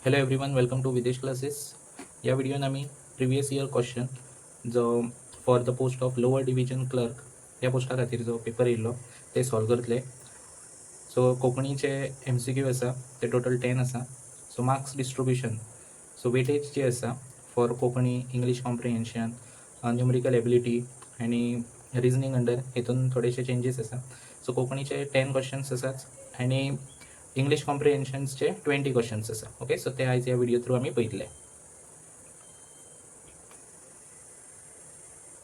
Hello everyone, welcome to Videsh Classes. या व्हिडिओन आमी previous year question जो for the post of lower division clerk ह्या पोस्टा खातीर जो पेपर येयल्लो ते सॉल्व करतले. सो कोंकणीचे एमसीक्यू आसा ते टोटल 10 आसा. So marks distribution, so weightage जी आसा for Konkani, English comprehension, numerical ability आनी रिजनींग अंडर हेतून थोडेशे चेंजीस आसा. सो कोंकणीचे 10 क्वेश्चन्स आसात आनी इंग्लीश कॉम्प्रिहेन्शन्सचे 20 क्वेश्चन्स आसा. ओके, सो ते आयज ह्या व्हिडिओ थ्रू आमी पळयतले.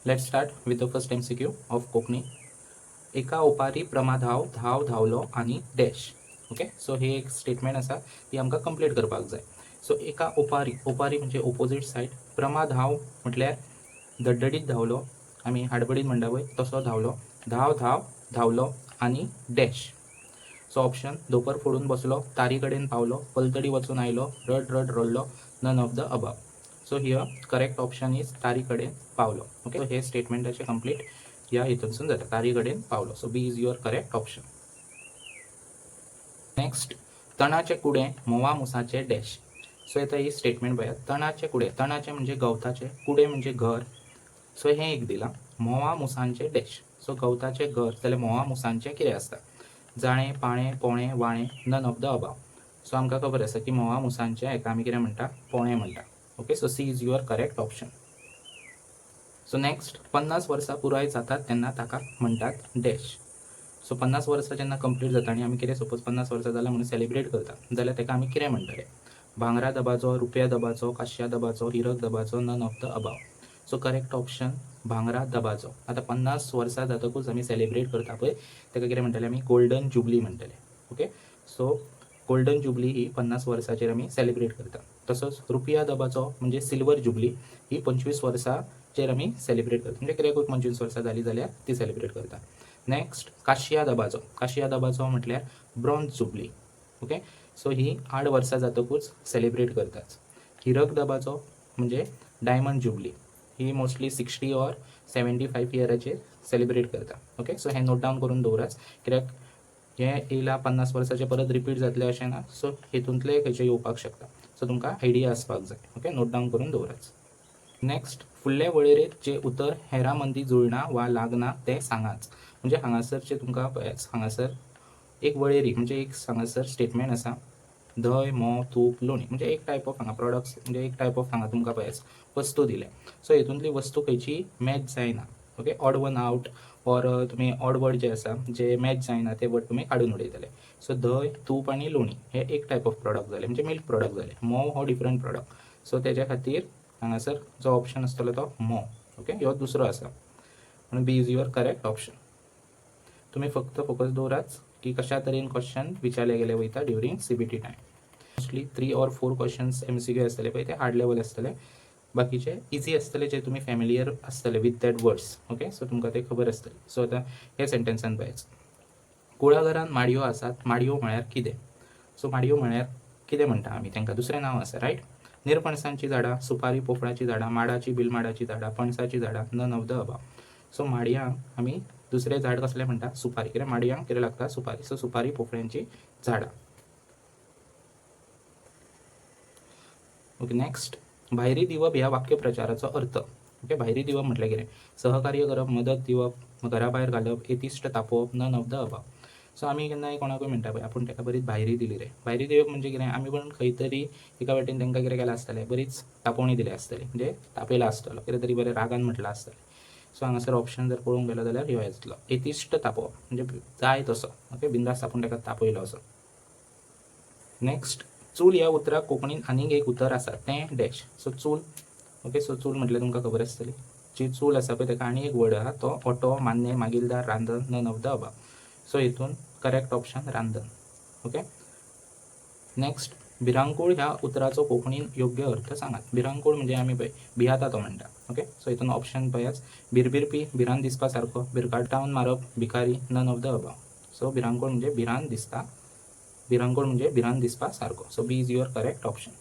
Let's start with the first MCQ of Konkani. एका ओपारी प्रमाधाव धाव धावलो आनी डॅश. ओके, सो हे एक स्टेटमेंट आसा, ती आमकां कंप्लीट करपाक जाय. सो एका ओपारी, ओपारी म्हणजे ओपोजीट सायड, प्रमाधाव म्हटल्यार धडधडीत धांवलो, आमी हाडबडीत म्हणटा पळय तसो धांवलो, धांव धांव धांवलो आनी डॅश. सो ऑप्शन: धोपर फोडून बसलो, तारी कडेन पावलो, पलतडी वचून आयलो, रड रड रडलो, none of the above. So here correct option is तारी कडेन पावलो. ओके, हे स्टेटमेंटाचे कंप्लीट ह्या हितूनसून जाता, तारी कडेन पावलो. So B is your correct option. Next, तणाचे कुडे म्होंवा मुसाचे डॅश. सो आता ही स्टेटमेंट पळयात. तणाचे कुडे, तणाचे म्हणजे गवताचे, कुडे म्हणजे घर. सो हें एक दिलां, म्होंवा मुसांचे डॅश. सो गवताचे घर जाल्यार म्होंवा मुसांचें कितें आसता? जाळें, पाळें, Polem, वाळें, none of the above. So आमकां खबर आसा की म्होंवा मुसांचें हेका आमी कितें म्हणटा? पोळें म्हणटा. Okay, so C is your correct option. So next, 50 वर्सां पुराय जातात तेन्ना ताका म्हणटात डॅश. सो 50 वर्सां जेन्ना कंप्लीट जाता आनी आमी कितें सपोज 50 वर्सां जाल्यार म्हणून सेलिब्रेट करता जाल्यार ताका आमी कितें म्हणटले? भांगरा दबाजो, रुपया दबाजो, काश्या दबाजो, Hirak दबाजो, none of the above. So correct option भांगरा दबाजो. आतां 50 वर्सां जातकूच आमी सेलिब्रेट करता पळय, ताका कितें म्हणटले आमी? गोल्डन जुबली म्हणटले. ओके, सो गोल्डन जुबली ही 50 वर्साचेर आमी सेलिब्रेट करता. तसोच रुपया दबाजो म्हणजे सिल्वर जुबली ही 25 वर्साचेर आमी सेलिब्रेट करता, म्हणजे कित्याकूच 25 वर्सां जाली जाल्यार ती सेलिब्रेट करता. नेक्स्ट, काशिया दबाजो. काशिया दबाजो म्हटल्यार ब्रॉन्ज जुबली. ओके, सो ही 8 वर्सां जातकूच सेलिब्रेट करतात. हिरक दबाजो म्हणजे डायमंड जुबली, ही मोस्टली 60 ऑर 75 इयराचेर सेलिब्रेट करता. ओके, सो हें नोट डावन करून दवरात, कित्याक हें येयला 50 वर्साचे परत रिपीट जातलें अशें ना. सो हेतूंतले खंयचे येवपाक शकता, सो तुमकां आयडिया आसपाक जाय. ओके, नोट डावन करून दवरात. नेक्स्ट, फुडले वळेरेंत जें उतर हेरां मदीं जुळना वा लागना तें सांगात. म्हणजे हांगासरचें तुमकां पळयात, हांगासर एक वळेरी म्हणजे एक हांगासर स्टेटमेंट आसा, धंय, म्होंव, तूप, लोणी. म्हणजे एक टायप ऑफ हांगा प्रोडक्ट्स, म्हणजे एक टायप ऑफ हांगा तुमकां पळयात वस्तू दिल्या. सो हितूंतली वस्तू खंयची मॅच जायना? Okay, odd one out or तुमी ऑड वर्ड जे आसा, जे मॅच जायना ते वर्ड तुमी काडून उडयतले. सो धंय, तूप आनी लोणी हे एक टायप ऑफ प्रोडक्ट जाले, म्हणजे मिल्क प्रोडक्ट जाले. म्होंव हो डिफरंट प्रोडक्ट. सो तेज्या खातीर हांगासर जो ऑप्शन आसतलो तो म्होंव. ओके, ह्यो दुसरो आसा म्हणून B is your correct option. तुमी फक्त फोकस दवरात की कशा तरेन क्वेश्चन विचारले गेले वयता during CBT time. Mostly three or four questions MCQ आसतले पळय, ते हार्ड लेवल आसतले, बाकीचे इजी आसतले, जे तुमी फेमिलियर आसतले with that words. Okay, so तुमकां ते खबर आसतले. सो आतां हे सेंटेन्सान पळयात, कुळागरान माडयो आसात, माडयो म्हळ्यार कितें? सो माडयो म्हळ्यार कितें म्हणटा आमी तांकां? दुसरें नांव आसा, रायट? निरपणसांची झाडां, सुपारी पोपळाची झाडां, माडाची बिलमाडाची झाडां, पणसाची झाडां, none of the above. So माडयांक आमी दुसरें झाड कसलें म्हणटा? सुपारी. कित्याक माडयांक कितें लागता? सुपारी. सो सुपारी पोपळ्यांची झाडां. ओके, नेक्स्ट, भायरी दिवप ह्या वाक्यप्रचाराचो अर्थ. ओके, भायरी दिवप म्हटल्यार कितें? सहकार्य करप, मदत दिवप, घरा भायर घालप, येतिश्ट तापोवप, none of the above. So आमी केन्नाय कोणाकूय म्हणटा पळय, आपूण ताका बरीच भायरी दिली रे. भायरी दिवप म्हणजे कितें? आमी पण खंय तरी एका वाटेन तांकां कितें केलां आसतलें, बरीच तापोवणी दिल्या आसतली, म्हणजे तापयला आसतलो, कितें तरी बरें रागान म्हटलां आसतलें. सो हांगासर ऑप्शन जर पळोवंक गेलो जाल्यार ह्यो येतलो, येतिश्ट तापोवप म्हणजे जाय तसो. ओके, बिंदास आपूण ताका तापयलो असो. नेक्स्ट, चूल ह्या उतराक कोंकणीन आनीक एक उतर आसा तें डॅश. सो चूल, ओके, सो चूल म्हटल्यार तुमकां खबर आसतली, जी चूल आसा पळय ताका आनी एक वर्ड आहा तो ऑटो, मान्नें, मागीलदार, रांदन, none of the above. So हितून करेक्ट ऑप्शन रांदन. ओके, नेक्स्ट, भिरांकूळ ह्या उतराचो कोंकणीन योग्य अर्थ सांगात. भिरांकूळ म्हणजे आमी पळय भियाता तो म्हणटा. ओके, सो हितून ऑप्शन पळयात, भिरभिरपी, भिरांत दिसपा सारको, भिरकाटावन मारप, भिकारी, none of the above. So भिरांकूळ म्हणजे भिरांत दिसता, भिरांकूळ म्हणजे भिरांत दिसपा सारको. So B is your correct option.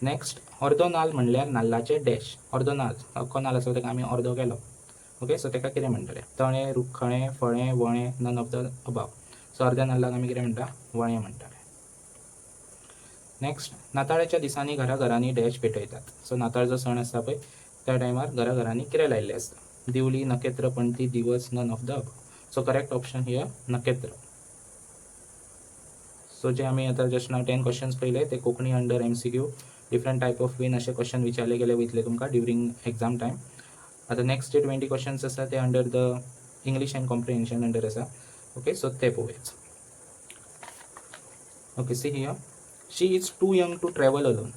Next, अर्दो नाल्ल म्हणल्यार नाल्लाचे डॅश. अर्दो नाल्ल, अख्खो नाल्ल आसा ताका आमी अर्दो केलो. ओके, सो ताका कितें म्हणटले? तळें, रुखखळें, फळें, वळें, none of the above. So अर्द्या नाल्लाक आमी कितें म्हणटा? वळें म्हणटाले. नेक्स्ट, नाताळाच्या दिसांनी घराघरांनी डॅश पेटयतात. सो नाताळ जो सण आसता पळय, त्या टायमार घराघरांनी कितें लायिल्लें आसता? दिवली, नखेत्र, पणती, दिवज, none of the above. So correct option here नखेत्र. सो जे आमी आतां जस्ट नाव 10 क्वेश्चन्स पळयले, ते Konkani under MCQ, different type of Wien अशे क्वेश्चन विचारले गेले वयतले तुमकां ड्युरींग एग्जाम टायम. आतां नेक्स्ट जे 20 क्वेश्चन्स आसा, ते under the English and comprehension under आसा. ओके, सो ते पळोवया. Okay, see here, "She is too young to travel alone."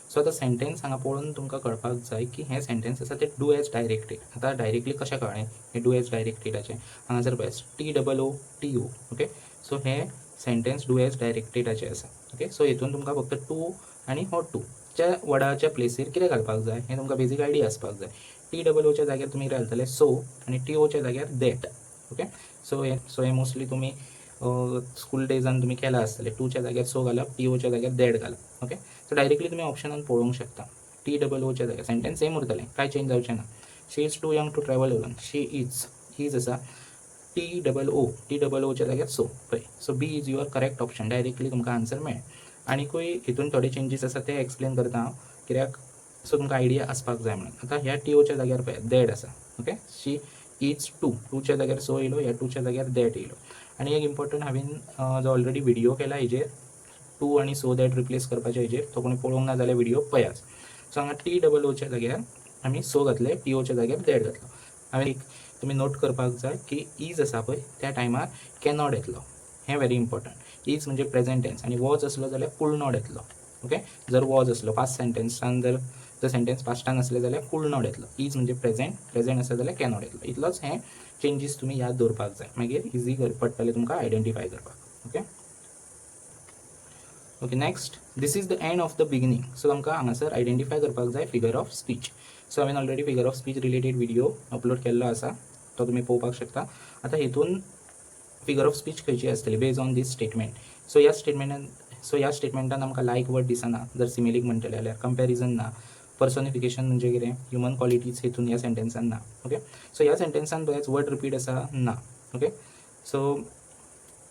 So आतां सेंटेन्स हांगा पळोवन तुमकां कळपाक जाय की हें सेंटेन्स आसा तें do as directed. आतां डायरेक्टली कशें कळ्ळें हें do as डायरेक्टेडाचें? हांगासर पळय, TOOTO. Okay, so हें सेंटेन्स do as डायरेक्टेडाचें आसा. ओके, सो हितून तुमकां फक्त टू आनी हो टू च्या वर्डाच्या प्लेसीर कितें घालपाक जाय, हें तुमकां बेजीक आयडिया आसपाक जाय. टी डबल ओच्या जाग्यार तुमी कितें घालतले? सो. आनी टी ओच्या जाग्यार that. Okay, सो हें मोस्टली तुमी स्कूल डेजान तुमी केलां आसतलें. टूच्या जाग्यार सो घालप, टी ओच्या जाग्यार that घालप. ओके, सो डायरेक्टली तुमी ऑप्शनान पळोवंक शकता. टी डबल ओच्या जाग्यार सेंटेन्स सेम उरतलें, कांय चेंज जावचें ना. "She is too young to travel alone." She is, is आसा, T double O, T double ओच्या जाग्यार सो पळय. So B is your correct option. Directly तुमकां आन्सर मेळ्ळें. आनिकूय हितून थोडे चेंजीस आसा, ते एक्सप्लेन करता हांव, कित्याक सो तुमकां आयडिया आसपाक जाय म्हणून. आतां ह्या टी ओच्या जाग्यार पळय, that आसा. ओके, शी is to, टूच्या जाग्यार सो येयलो, ह्या टूच्या जाग्यार that येयलो. आनी एक इम्पॉर्टंट, हांवें जो ऑलरेडी व्हिडियो केला हेजेर, टू आनी सो that replace करपाच्या हेजेर, तो कोणी पळोवंक ना जाल्यार व्हिडियो पळयात. सो हांगा टी डबल ओच्या जाग्यार आमी सो घातले, टी ओच्या जाग्यार that घातलो. हांवें एक तुमी नोट करपाक जाय की is आसा पळय, त्या टायमार कॅनॉट येतलो. हें व्हेरी इम्पॉर्टंट. Is म्हणजे प्रेझेंट टेन्स आनी वॉज आसलो जाल्यार could not येतलो. ओके, जर वॉज आसलो, पास्ट सेंटेन्सान जर जर सेंटेन्स पास्टान आसलें जाल्यार could not येतलो. Is म्हणजे प्रेझेंट, प्रेझेंट आसा जाल्यार कॅनॉट येतलो. इतलोच हें चेंजीस तुमी याद दवरपाक जाय, मागीर इजी पडटलें तुमकां आयडेंटिफाय करपाक. Okay, next, "This is the end of the beginning." So आमकां हांगासर आयडेंटिफाय करपाक जाय फिगर ऑफ स्पीच. सो हांवें already figure of speech related video upload केल्लो आसा, तो तुमी पळोवपाक शकता. आतां हितून फिगर ऑफ स्पीच खंयची आसतली based on this statement? So ह्या स्टेटमेंटान आमकां लायक वर्ड दिसना. जर सिमिलीक म्हणटले जाल्यार कंपॅरिजन ना, पर्सोनिफिकेशन म्हणजे कितें, ह्युमन क्वॉलिटीज हितून ह्या सेंटेन्सान ना. ओके, सो ह्या सेंटेन्सान बरेच वर्ड रिपीट आसा? ना. ओके, सो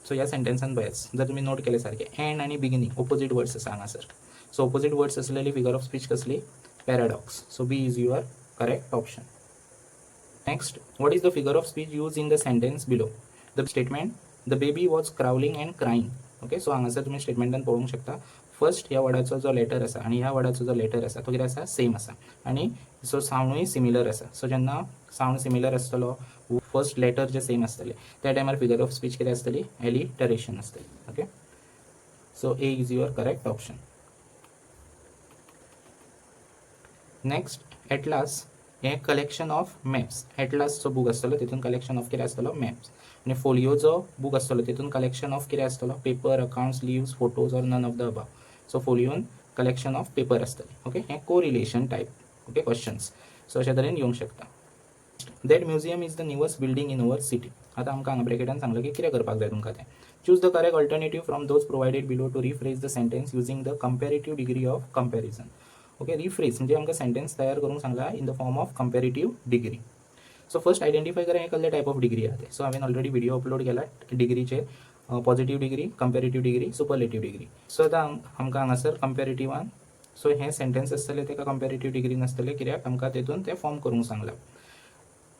सो ह्या सेंटेन्सान बरेच जर तुमी नोट केले सारकें, एंड आनी बिगिनींग ओपोजीट वर्ड्स आसा हांगासर. सो ओपोजीट वर्ड्स आसलेली फिगर ऑफ स्पीच कसली? Paradox. So B is your correct option. Next, what is the figure of speech used in the sentence below? The statement, "The baby was crawling and crying." Okay, so हांगासर तुमी स्टेटमेंटान पळोवंक शकता, first ह्या वर्डाचो जो letter आसा आनी ह्या वर्डाचो जो लेटर आसा, तो कितें आसा? सेम आसा. आनी सो सावंडूय सिमिलर आसा. सो जेन्ना सावंड सिमिलर आसतलो, फर्स्ट लेटर जे सेम आसतले, त्या टायमार फिगर ऑफ स्पीच कितें आसतली? एलिटरेशन आसतली. Okay, so A is your correct option. Next, atlas हें कलेक्शन ऑफ मॅप्स. एटलासचो बूक आसतलो, तितून कलेक्शन ऑफ कितें आसतलो? मॅप्स. आनी फोलियो जो बूक आसतलो, तितून कलेक्शन ऑफ कितें आसतलो? Paper, accounts, leaves, photos or none of the above. So फोलियोन collection of paper आसतलें. ओके, हें correlation type, okay, questions. So अशा तरेन येवंक शकता. "That museum is the newest building in our city." आतां आमकां हांगा ब्रॅकेटान सांगलां की कितें करपाक जाय तुमकां तें. Choose the correct alternative from those provided below to rephrase the sentence using the comparative degree of comparison. Okay, rephrase म्हणजे आमकां सेंटेन्स तयार करूंक सांगला in the form of comparative degree. So first identify करा हें कसले टायप ऑफ डिग्री आहा ते. सो हांवें ऑलरेडी व्हिडिओ अपलोड केला डिग्रीचेर, positive degree, comparative degree, superlative degree. So आतां आमकां हांगासर कंपेरेटिवान, सो हें सेंटेन्स आसतलें तेका कंपेरेटीव डिग्री नासतलें, कित्याक आमकां तेतून तें फॉर्म करूंक सांगलां.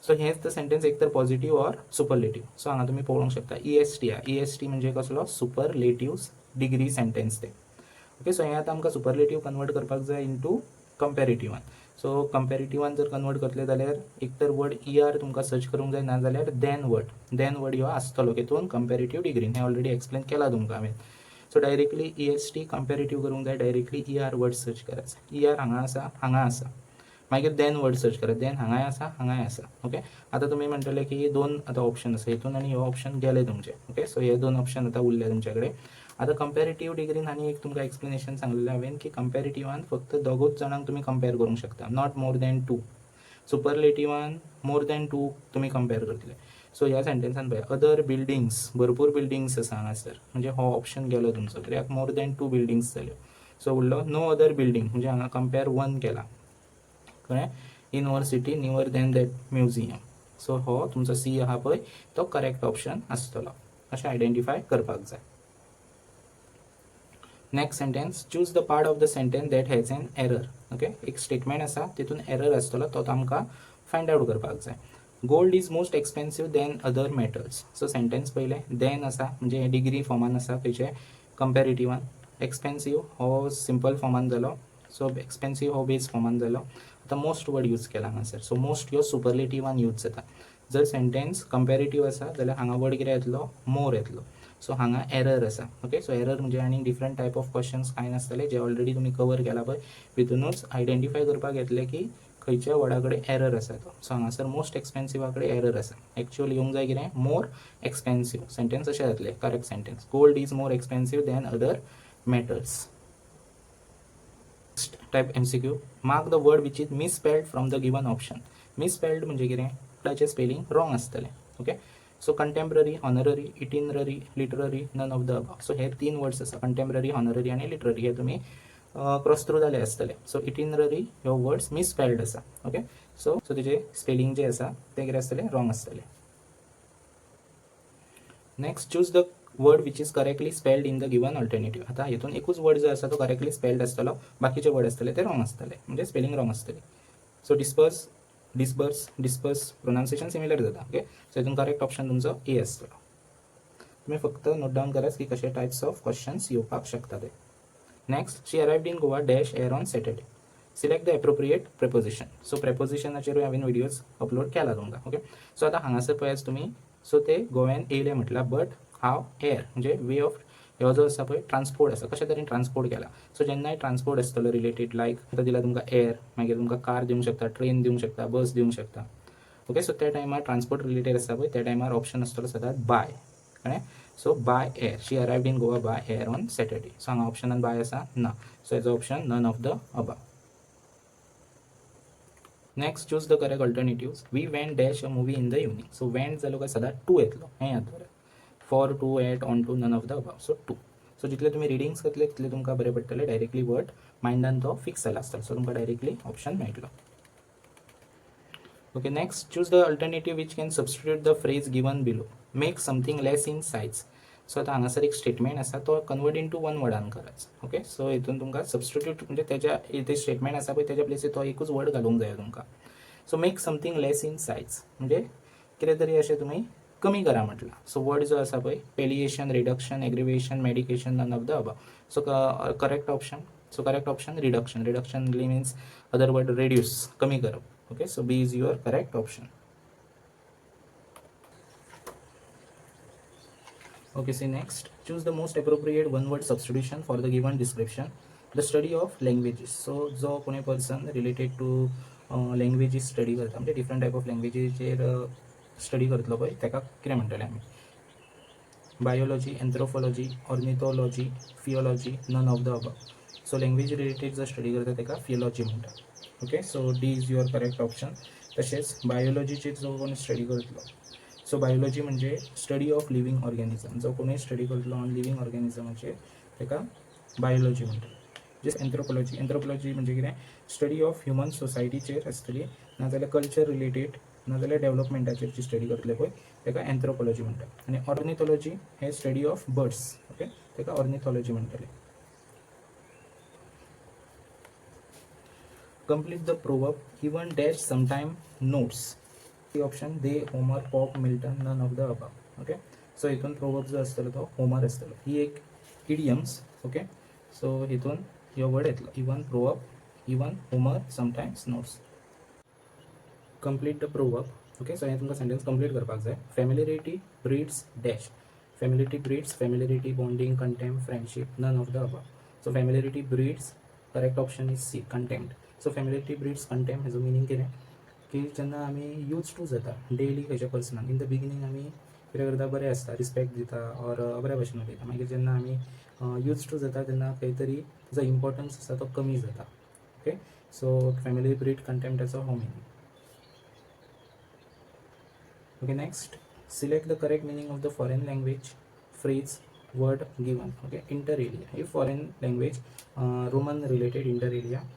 सो हेंच the sentence एक तर पॉझिटिव्ह ऑर सुपरलेटीव. सो हांगा तुमी पळोवंक शकता, ई एस टी आहा. ई एस टी म्हणजे कसलो? सुपरलेटीव डिग्री सेंटेन्स तें. ओके, सो हें आतां आमकां सुपरलेटीव कन्वर्ट करपाक जाय इंटू कंपेरेटिवान. सो कंपेरेटिवान जर कन्वर्ट करतले जाल्यार एक तर वर्ड ई आर तुमकां सर्च करूंक जाय, नाजाल्यार देन वर्ड. देन वर्ड ह्यो आसतलो तितून कंपेरेटीव डिग्रीन. हें ऑलरेडी एक्सप्लेन केलां तुमकां हांवें. So directly EST comparative करूंक जाय, directly ER word search करायचा. ई आर हांगा आसा, हांगा आसा. मागीर देन वर्ड सर्च करा. देन हांगाय आसा, हांगाय आसा. ओके, आतां तुमी म्हणटले की दोन आतां ऑप्शन आसा हितून आनी हो ऑप्शन गेले तुमचे. ओके, सो हे दोन ऑप्शन आतां उरले तुमचे कडेन. आतां कंपेरेटीव डिग्रीन आनी एक तुमकां एक्सप्लेनेशन सांगलेलें हांवें की कंपेरेटिवान फक्त दोगूच जाणांक तुमी कंपेर करूंक शकता, not more than to. सुपरलेटिवान more than to तुमी कंपेर करतले. सो ह्या सेंटेन्सान पळय, अदर बिल्डिंग्स, भरपूर बिल्डिंग्स आसा हांगासर, म्हणजे हो ऑप्शन गेलो तुमचो, कित्याक मोर दॅन टू बिल्डिंग्स जाल्यो. सो उरलो नो अदर बिल्डींग, म्हणजे हांगा कंपेर वन केला, कळ्ळें, in our city newer than that museum. So हो तुमचो सी आहा पळय, तो करेक्ट ऑप्शन आसतलो. अशें आयडेंटिफाय करपाक जाय. Next sentence, choose the part of the sentence that has an error. Okay, एक स्टेटमेंट आसा तितून एरर आसतलो तो आमकां फायंड आवट करपाक जाय. Gold is most expensive than other metals. So sentence पयलें देन आसा म्हणजे डिग्री फॉर्मान आसा खंयचे कंपेरेटिवान. एक्सपेन्सीव हो सिंपल फॉर्मान जालो, सो एक्सपेन्सीव हो बेज फॉर्मान जालो. आतां मोस्ट वर्ड यूज केला हांगासर, सो मोस्ट ह्यो सुपरलेटिवान यूज जाता. जर सेंटेन्स कंपेरेटीव आसा जाल्यार हांगा वर्ड कितें येतलो, मोर येतलो. सो हांगा एरर आसा. ओके, सो एरर म्हणजे आनी डिफरंट टायप ऑफ क्वेश्चन्स कांय नासतले जे ऑलरेडी तुमी कवर केला पळय भितुनूच आयडेंटिफाय करपाक येतले की खंयच्या वर्डा कडेन एरर आसा तो. सो हांगासर मोस्ट एक्सपेन्सिवा कडेन एरर आसा. एक्चुअल येवंक जाय कितें, मोर एक्सपेन्सीव. सेंटेन्स अशें जातलें correct sentence, gold is more expensive than other metals. Next type MCQ, mark the word which is misspelled from the given option. Misspelled म्हणजे कितें, ताचें स्पेलिंग रॉंग आसतलें. Okay, so contemporary, honorary, itinerary, literary, none of the above. So हे तीन words आसा, contemporary, honorary आनी literary, हे तुमी क्रॉस थ्रू जाले आसतले. सो इटिनररी ह्यो वर्ड्स मिसस्पेल्ड आसा. ओके, सो सो तेजे स्पेलिंग जे आसा तें कितें आसतलें, रॉंग आसतलें. Next, choose the word which is correctly spelled in the given alternative. आतां हितून एकूच वर्ड जो आसा तो करेक्टली स्पेल्ड आसतलो, बाकीचे वर्ड आसतले ते रॉंग आसतले, म्हणजे स्पेलिंग रॉंग आसतली. So disperse, disburse, disperse pronunciation similar जाता. ओके, सो हितून करेक्ट ऑप्शन तुमचो ए आसतलो. तुमी फक्त नोट डावन करात की कशे टायप्स ऑफ क्वेश्चन्स येवपाक शकता ते. Next, she arrived in Goa dash air on Saturday. Select the appropriate preposition. So प्रेपोजिशनाचेरूय हांवें व्हिडियोज अपलोड केला तुमकां. ओके, सो आतां हांगासर पळयात तुमी, सो ते गोव्यान येयले म्हटल्यार बट हाव एअर म्हणजे वे ऑफ ह्यो जो आसा पळय ट्रान्सपोर्ट आसा, कशा तरेन ट्रान्सपोर्ट केला. सो जेन्नाय ट्रान्सपोर्ट आसतलो रिलेटेड, लायक आतां दिला तुमकां एअर, मागीर तुमकां कार दिवंक शकता, ट्रेन दिवंक शकता, बस दिवंक शकता. ओके, सो त्या टायमार ट्रान्सपोर्ट रिलेटेड आसता पळय त्या टायमार ऑप्शन आसतलो सदांच बाय, कळ्ळें. So by air, she arrived in Goa by air on Saturday. So हांगा ऑप्शनान बाय आसा ना, सो हेजो option none of the above. Next, choose the correct alternatives. We went dash a movie in the evening. So went जालो काय सदांच two येतलो, हें याद दवरात. For, to, at, on to, none of the above. So to. So जितले तुमी readings करतले तितले तुमकां बरें पडटलें, डायरेक्टली वर्ड मायंडान तो फिक्स जाला आसतलो, सो तुमकां डायरेक्टली ऑप्शन मेळटलो. Okay, next, choose the alternative which can substitute the phrase given below. Make something less in size. So आतां हांगासर एक स्टेटमेंट आसा तो कन्वर्ट इंटू वन वर्डान करायचो. ओके, सो हितून तुमकां सबस्टिट्यूट म्हणजे तेज्या ते स्टेटमेंट आसा पळय तेज्या प्लेसीर तो एकूच वर्ड घालूंक जायो तुमकां. So make something less in size म्हणजे कितें तरी अशें तुमी कमी करा म्हटलां. सो वर्ड जो आसा पळय, palliation, reduction, aggravation, medication, none of the above. So correct option, so correct option reduction. Reduction means other word reduce, कमी करप. Okay, so B is your correct option. Okay, see next, choose the most appropriate one word substitution for the given description. The study of languages. So जो कोणी person related to languages study करता, म्हणजे different type of लँग्वेजीचेर study करतलो पळय ताका कितें म्हणटले आमी? Biology, anthropology, ornithology, philology, none of the above. So language related जो स्टडी करता ताका फिलॉलॉजी म्हणटा. Okay, so D is your correct option. तशेंच बायोलॉजीचेर जो कोण स्टडी करतलो, सो बायोलॉजी म्हणजे स्टडी ऑफ लिव्हिंग ऑर्गॅनिजम, जो कोणूय स्टडी करतलो ऑन लिव्हिंग ऑर्गॅनिजमाचेर ताका बायोलॉजी म्हणटात. जस्ट एन्थ्रोपोलॉजी, एन्थ्रोपोलॉजी म्हणजे कितें, स्टडी ऑफ ह्युमन सोसायटीचेर आसतली, नाजाल्यार कल्चर रिलेटेड, नाजाल्यार डेव्हलपमेंटाचेर जी स्टडी करतले पळय ताका एन्थ्रोपोलॉजी म्हणटात. आनी ऑर्निथोलॉजी हे स्टडी ऑफ बर्ड्स. ओके, ताका ऑर्निथोलॉजी म्हणटले. Complete the proverb, even dash sometime notes. The option they, Homer, Pope, Milton, none of the above. Okay, so हितून प्रोवर्ब जो आसतलो तो होमर आसतलो. ही एक इडियम्स. ओके, सो हितून ह्यो वर्ड येतलो, even proverb, even Homer sometimes notes. Complete the proverb. Okay, so हें तुमकां सेंटेन्स कंप्लीट करपाक जाय. Familiarity breeds dash. Familiarity breeds familiarity, bonding, contempt, friendship, none of the above. So familiarity breeds, correct option is C, contempt. So familiarity breeds contempt हेजो meaning कितें की जेन्ना आमी use two जाता डेली खंयच्या पर्सनाक, in the beginning आमी कितें करता, बरें आसता, रिस्पेक्ट दिता ऑर बऱ्या भशेन उलयता, मागीर जेन्ना आमी यूज टू जाता तेन्ना खंय तरी जो इम्पॉर्टन्स आसा तो कमी जाता. ओके, सो फॅमिली ब्रीड कंटेम्प्टाचो हो meaning. Okay, next, select the correct meaning of the foreign language phrase word given. Okay, inter alia hey foreign language, Roman related inter alia.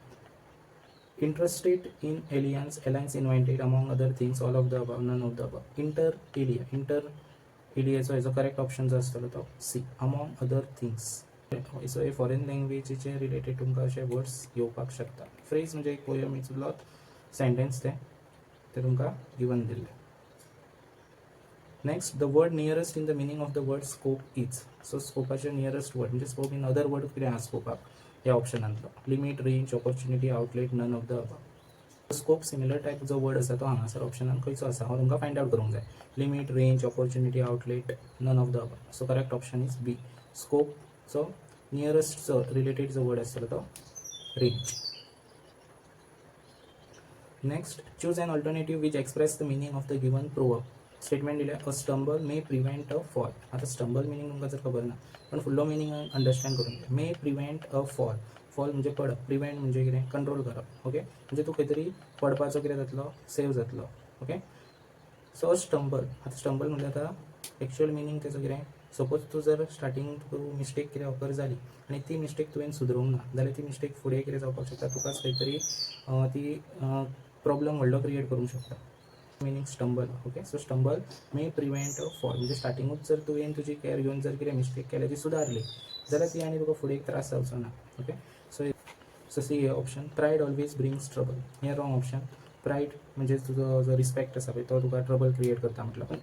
Interested in aliens, alliance invited, among other things, all of the above, none of the above. Inter alia, inter एलियाचो हेजो correct option जो आसतलो तो C, among other things. So हे foreign लँग्वेजीचे related तुमकां अशे words येवपाक शकता. फ्रेज म्हणजे एक पोयमीचो सेंटेन्स तें ते तुमकां गिवन दिल्लें. Next, the word nearest in the meaning of the word scope is. So स्कोपाचे nearest word म्हणजे स्कोप इन अदर वर्ड कितें आहा स्कोपाक ह्या ऑप्शनांतलो. Limit, range, opportunity, outlet, none of the above. Scope similar type जो word आसा तो हांगासर ऑप्शनान खंयचो आसा हो तुमकां फायंड आवट करूंक जाय. Limit, range, opportunity, outlet, none of the above. So correct option is B. स्कोपचो nearest जो रिलेटेड जो वर्ड आसतलो तो range. Next, choose an alternative which express the meaning of the given proverb. Statement दिलें, a stumble may prevent a fall. आतां stumble meaning तुमकां जर खबर ना, पण फुडलो मिनींग अंडरस्टँड करून घे. May prevent a fall. Fall म्हणजे पडप, प्रिवेंट म्हणजे कितें, कंट्रोल करप. ओके, म्हणजे तूं खंय तरी पडपाचो कितें जातलो, सेव जातलो. ओके, सो स्टंबल, आतां स्टंबल म्हणजे आतां एक्चुअल मिनींग तेजो कितें, सपोज तूं जर स्टार्टींग तुका मिस्टेक कितें ऑकर जाली आनी ती मिस्टेक तुवें सुदरोवंक ना जाल्यार ती मिस्टेक फुडें कितें जावपाक शकता, तुकाच खंय तरी ती प्रॉब्लम व्हडलो क्रिएट करूंक शकता. Meaning stumble. Okay, so stumble may prevent a fall म्हणजे स्टार्टिंगूच जर तुवें तुजी केअर घेवन जर कितें मिस्टेक केल्या ती सुदारली जाल्यार ती आनी तुका फुडें एक त्रास जावचो ना. Okay, so see hey option, pride always brings trouble, हें रॉंग ऑप्शन. प्रायड म्हणजे तुजो जो रिस्पेक्ट आसा पळय तो तुका ट्रबल क्रिएट करता म्हटलं, पण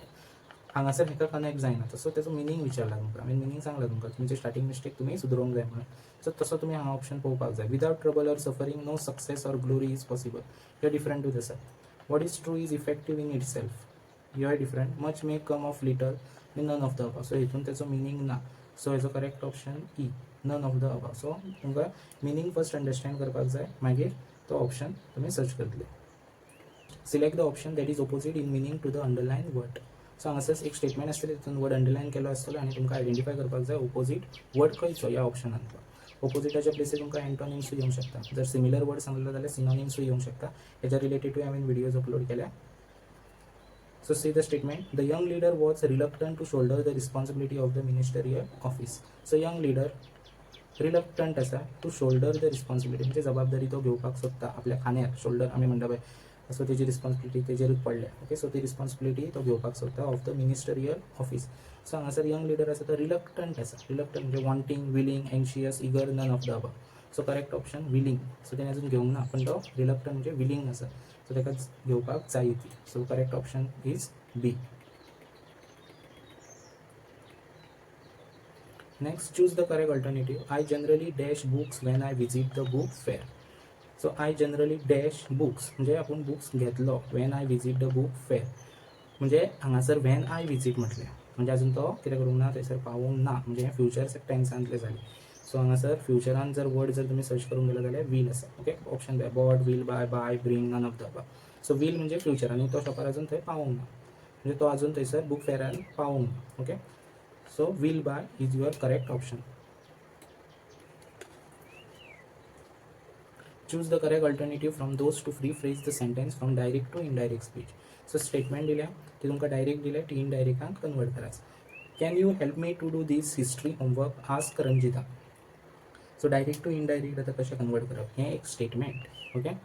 हांगासर हेका कनेक्ट जायना. तसो तेजो मिनींग विचारला तुमकां, हांवें मिनींग सांगला तुमकां, तुमची स्टार्टींग मिस्टेक तुमी सुदरोवंक जाय म्हणून. सो तसो तुमी हांगा ऑप्शन पळोवपाक जाय. Without trouble or suffering no success or glory is possible, हे डिफरंटूच आसा. What is true is effective in itself, hey different. Much may come of little आनी none of the above. So हितून तेचो मिनींग ना. So हेजो correct option E, none of the above. So तुमकां meaning first understand करपाक जाय, मागीर तो ऑप्शन तुमी सर्च करतले. Select the option that is opposite in meaning to the underline word. So हांगासर एक स्टेटमेंट आसतलें, तितून वर्ड अंडरलायन केलो आसतलो आनी तुमकां आयडेंटिफाय करपाक जाय ओपोजीट वर्ड खंयचो ह्या ऑप्शनांतलो. ओपोजिटाच्या प्लेसीर तुमकां एंटोनिम्सूय येवंक शकता. जर सिमिलर वर्ड सांगलो जाल्यार सिनोनिम्सूय येवंक शकता. हेच्या रिलेटेडूय हांवें व्हिडियोज अपलोड केल्या. So see the statement, the young leader was reluctant to shoulder the responsibility of the ministerial office. So young leader reluctant आसा टू शोल्डर the responsibility, म्हणजे जबाबदारी तो घेवपाक सोदता आपल्या खांद्यार. शोल्डर आमी म्हणटा पळय, सो तेजी रिस्पॉन्सिबिलिटी तेजेरूच पडल्या. ओके, सो ती रिस्पॉन्सिबिलिटी तो घेवपाक सोदता of the ministerial office. So हांगासर यंग लिडर आसा तो रिलक्टंट आसा. रिलक्टंट म्हणजे wanting, willing, anxious, eager, none of the above. So correct option willing. So तेणे अजून घेवंक ना, पण तो रिलक्टंट म्हणजे विलींग आसा, सो ताका घेवपाक जाय ती. So correct option is B. Next, choose the correct alternative. I generally dash books when I visit the book fair. So I generally dash books म्हणजे आपूण बुक्स घेतलो when I visit the book fair. म्हणजे हांगासर when I visit म्हटलें म्हणजे अजून तो कितें करूंक ना, थंयसर पावूंक ना, म्हणजे हें फ्युचर टेन्सांतलें जालें. सो हांगासर फ्युचरान जर वर्ड जर तुमी सर्च करूंक गेले जाल्यार वील आसा. ओके, ऑप्शन पळय, bought, will buy, buy, bring, none of the above. So will म्हणजे फ्युचर आनी तो शॉपार अजून थंय पावूंक ना, म्हणजे तो अजून थंयसर बूक फेरान पावूंक ना. Okay, so will buy is your correct option. Choose the correct alternative from those to rephrase the sentence from direct to indirect speech. So statement दिल्या ती तुमकां डायरेक्ट दिल्या, ती इनडायरेक्टान कन्वर्ट करायचं. Can you help me to do this history homework, ask Ranjita. So direct to indirect आतां कशें convert करप, हें एक statement. Okay,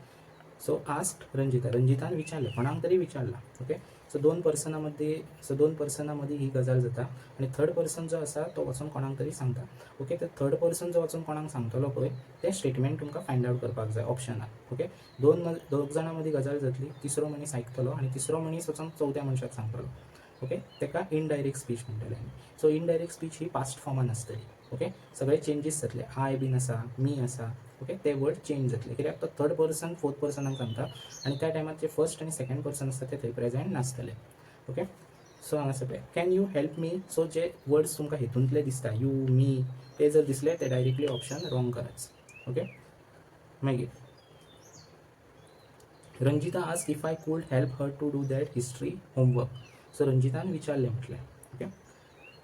so ask Ranjita, रंजितान विचारलें, कोणाक तरी विचारलां. ओके, सो दोन पर्सना मदीं, सो दोन पर्सना मदीं ही गजाल जाता आनी थर्ड पर्सन जो आसा तो वचून कोणाक तरी सांगता. ओके, तर थर्ड पर्सन जो वचून कोणाक सांगतलो पळय तें स्टेटमेंट तुमकां फायंड आवट करपाक जाय ऑप्शनान. ओके, दोन दोग जाणां मदीं गजाल जातली, तिसरो मनीस आयकतलो आनी तिसरो मनीस वचून चवथ्या मनशाक सांगतलो. ओके, ताका इनडायरेक्ट स्पीच म्हणटले आमी. सो इनडायरेक्ट स्पीच ही पास्ट फॉर्मान आसतली. ओके, सगळे चेंजीस जातले, I बीन आसा, मी आसा. ओके, ते वर्ड चेंज जातले कित्याक तो थर्ड पर्सन फोर्थ पर्सनाक सांगता आनी त्या टायमार जे फर्स्ट आनी सेकंड पर्सन आसता ते थंय प्रेझेंट नासतले. ओके, सो हांगासर पळय, can you help me. So J words तुमकां हितूंतले दिसता, you, मी, ते जर दिसले ते डायरेक्टली ऑप्शन रॉंग करायचं. ओके, मागीर Ranjita ask if I could help her to do that history homework. So रंजितान विचारलें म्हटलें. Okay,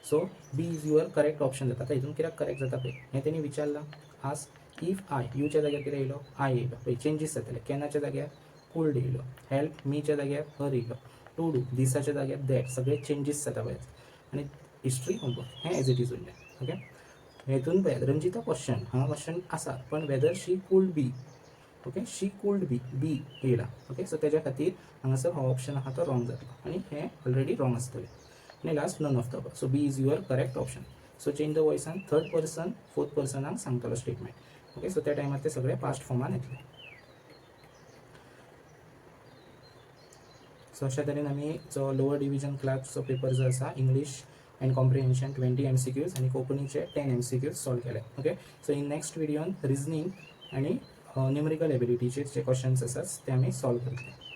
so B is your correct option जाता. आतां हितून कित्याक करेक्ट जाता पळय, हें तेणी विचारलां, आस्क if I, यूच्या जाग्यार कितें येयलो, I येयलो. पळय चेंजीस जातले, कॅनाच्या जाग्यार could येयलो, हेल्प मीच्या जाग्यार हर येयलो, टू do दिसाच्या जाग्यार that, सगळे चेंजीस जाता पळय. आनी हिस्ट्री होमवर्क हें एज it is उरलें. ओके, हेतून पळयात, रंजिता क्वेश्चन, हांगा क्वेश्चन आसा पण whether she could be. Okay, she could be, be येयला. ओके, सो तेज्या खातीर हांगासर हो ऑप्शन आहा तो रॉंग जातलो आनी हें ऑलरेडी रॉंग आसतलें. आनी last none of the. So B is your correct option. So change the वॉयसान थर्ड पर्सन फोर्थ पर्सनाक सांगतलो स्टेटमेंट. ओके, सो त्या टायमार ते सगळे पास्ट फॉर्मान येतले. सो अशा तरेन आमी जो लोअर डिविजन क्लार्कचो पेपर जो आसा, English and comprehension 20 MCQs आनी कोंकणीचे 10 MCQs solve केले. ओके, सो इन नेक्स्ट व्हिडियोन रिजनींग आनी न्युमरिकल एबिलिटीचे जे क्वेश्चन्स आसात ते आमी सॉल्व करतले.